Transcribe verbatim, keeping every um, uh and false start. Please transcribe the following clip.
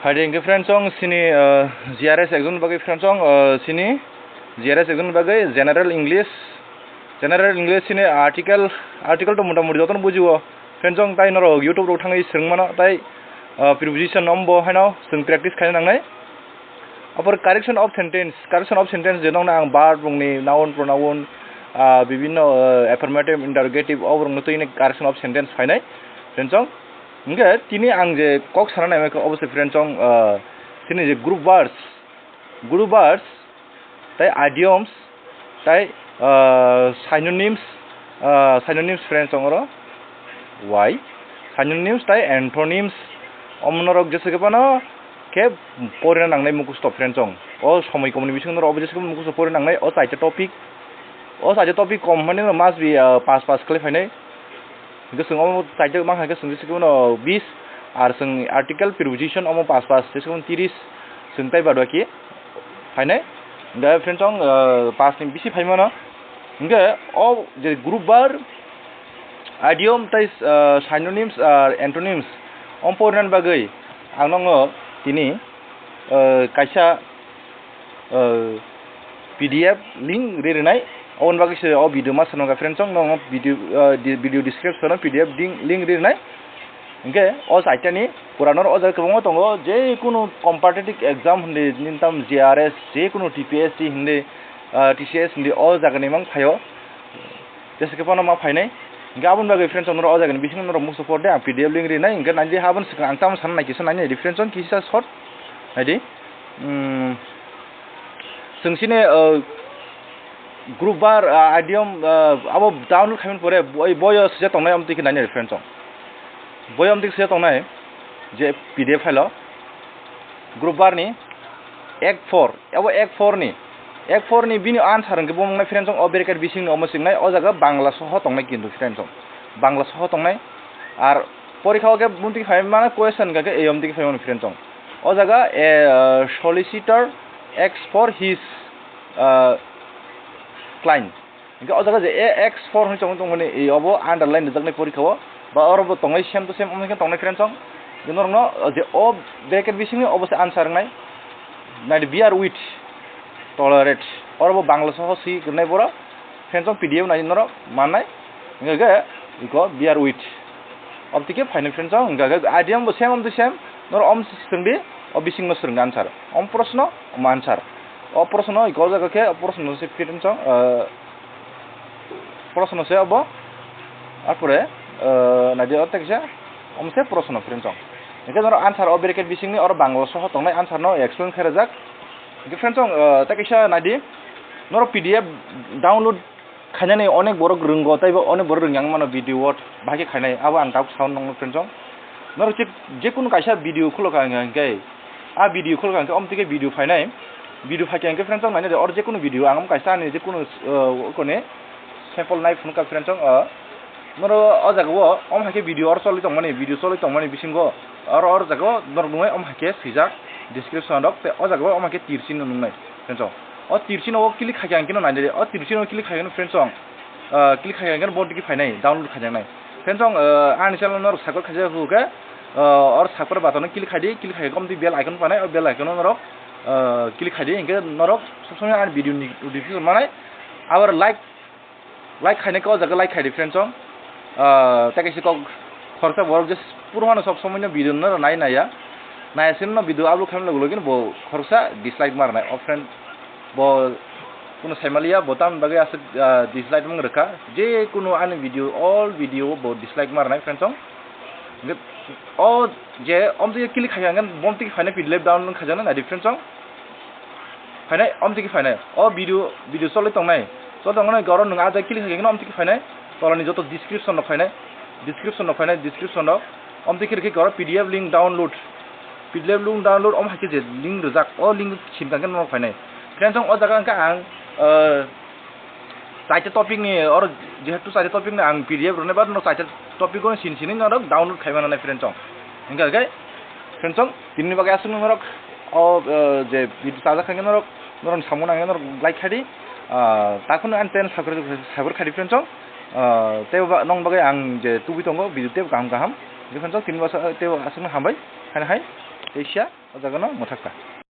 Hai de, hingke friends, chong sini, ah, G R S exam ni bagwi, friends, chong, ah, sini G R S exam ni bagwi general English, general English sini article, article to mota moti jotono bujiwo. Friends, chong tai norok YouTube rok thangwi swrwng mano, tai, ah, preposition ombo haino chwng practice khaina nangnai. Apor correction of sentence, correction of sentence je nokna ang verb rokni noun, pronoun, ah, bibinno, ah, affirmative, interrogative, oborokno twi correction of sentence phainai, friends, chong. Hingke tini ang je kok sana naimai khe obo se, friends, chong, ah, chini je group verbs, group verbs, tai idioms, tai, ah, synonyms, ah, synonyms, friends, chong oro. Why? Synonyms tai antonyms, omo norok jesa khe phano khe porina nangnai mukhusto, friends, chong. O somoi komoni bisingo norok obo jesa khe mukhusto porina nangnai, o chaita topic. O chaita topic kom hwnmani must be, ah, pass pass khlai phainai. Hingke chwng omo chaita mang hai khe chwng jesa khe uno bis, ar chwng article preposition omo pass pass jesa khe uno tiris chwng tai badwa ki phainai. Hingke friends, chong, ah, pass ni bisi phaimano. Hingke o je group verb, idiom tai, ah, synonyms, ah, antonyms omo porinani bagwi ang nongo tini, ah, kaisa, ah, P D F link ri rwnai. Oboni bagwi se o video ma swnamkha, friends, chong, no video, ah, di-, video description o P D F ding-, link ri rwnai. Hingke o chaitani pura noro o jaga kwbangma tongo, je kunu competitive exam hindi, nintam G R S, je kunu T P S C hindi, ah, T C S hindi, o jagani mang phaio. Jesa khe phano ma phainai. Hingke aboni bagwi, friends, chong, noro o jagani bisingo norok musu por de, ang P D F link rinai, hingke naidi haboni swkang ang tamo sana nai kisa nainai di, friends, chong, kisa short naidi. Hmm. Chwng sini, uh, group verb, uh, idiom, uh, abo download khaimani pore boi, boyo sija tongnai, amtwi khe nainai, friends, chong. Boyo amtwi khe sija tongnai je P D F file o. Group verb ni ek four, abo ek four ni, ek four ni bini answer hwnkhe bo wngnai, friends, chong, o bracket bisingni omo se wngnai, o jaga Bangla soho tongnai kintu, friends, chong, Bangla soho tongnai. Ar porikha o khe bumtwi phai mano question hwnkhe eyom twi phai mano, friends, chong. O jaga, a, uh, solicitor asks for his, uh, client. Hingke o jaga je A X four hwnwi tongwi tongmani, e, obo underline rijaknai porikha o, ba oro bo tongnai same to same, omo khe tongnai, friends, chong. Je norokno, o je o bracket bisingni obo se answer wngnai. Naidi, bear with, tolerate. Oro bo Bangla soho swi rwnai borok, friends, chong, P D F nai norok mannai. Hingke khe iko bear with. Obtwi khe phainai, friends, chong, hingke khe idiom bo same, omo to same. Norok omo swngdi, o bisingno swrwngdi answer. Omo proshno, omo answer. O proshno iko o jaga khe, o proshno se, friends, chong, eh, proshno se obo. Arpore, eh, naidi, o tekisa, omo se proshno, friends, chong. Hingke norok answer o bracket bisingni oro Bangla soho tongnai answer no explain khe rwjak. Hingke, friends, chong, eh, tekisa naidi, norok P D F download khainani onek borok rwngo, tei bo onek borok rwngya wng mano video o, bahai khe khainai, abo ang tabuk sao nongno, friends, chong. Norok je, jekunu kaisa video khulokha hingkha hingkhe, a video khulokha hingkhe, omo tike video phainai, video phaikha hingkhe, friends, chong, nainai de, oro jekunu video ang omo kaisa ani jekunu, uh, kone sample nai phunukha, friends, chong, uh, norok o jaga o omo hai khe video oro choli tongmani, video choli tongmani bisingo oro, oro jaga o norok nungnai omo hai khe swijak description rok, tei o jaga o omo hai khe tirsin no nungnai, friends, chong. O tirsin o click khaikha hingkhe no nainai de, o tirsin o click khaikha no, friends, chong. Ah, click khaikha hingkhe bo tiki phainai, download khaijaknai. Friends, chong, ah, ani channel norok subscribe khaijak khe, ah, or subscribe button o click khaidi, click khaikhe omo twi bell icon phanai, o bell icon o norok, ah, click khaidi, hingkhe norok sob somoi ani video ni notification manai. Abo like, like khainai khe o jaga like khaidi, friends, chong. Ah, tei kaisa kok khoroksa borok je puro mano sob somoi no video no nai naiya. Naiya sini no video upload khaimani logi logi no bo khoroksa dislike ma rwnai. O friend, bo kuno saimaliya, bo tamni bagwi aswk, ah, dislike wng rwkha. Je kuno ani video, all video bo dislike ma rwnai, friends, chong. Hingke o je omo twi click khaikha hingke bo twi phainai P D F download khaijaknai, naidi, friends, chong. Phainai, omo twi phainai. O video, video choli tongnai. Choli tongnai, oro nwng a jai click khaikhe, omo twi phainai. Tolani joto description rok phainai. Description rok phainai, description rok. Omo twi khe oro P D F link download. P D F link download, omo hai khe je link rijak, o link sini khe norok phainai. Friends, o jaga hwnkhe ang, eh, chaita topic ni, oro jehetu chaita topic ni ang P D F rwnai, ba norok chaita topic o sini sini norok download khai mano nai, friends, chong. Hingkhe, hingkhe, friends, chong, tini bagwi aswk norok o, eh, je video chajak khe norok, norok samung nangya norok like khai di. Ah, takhwno ani channel subscribe, subscribe khai di, friends, chong. Ah, tei ba, nong bagwi ang je tubui tongo video tei kaham kaham. Je, friends, chong, tini bagwi tei aswkno hambai, haino hai. teisa o jaga no mwthakha.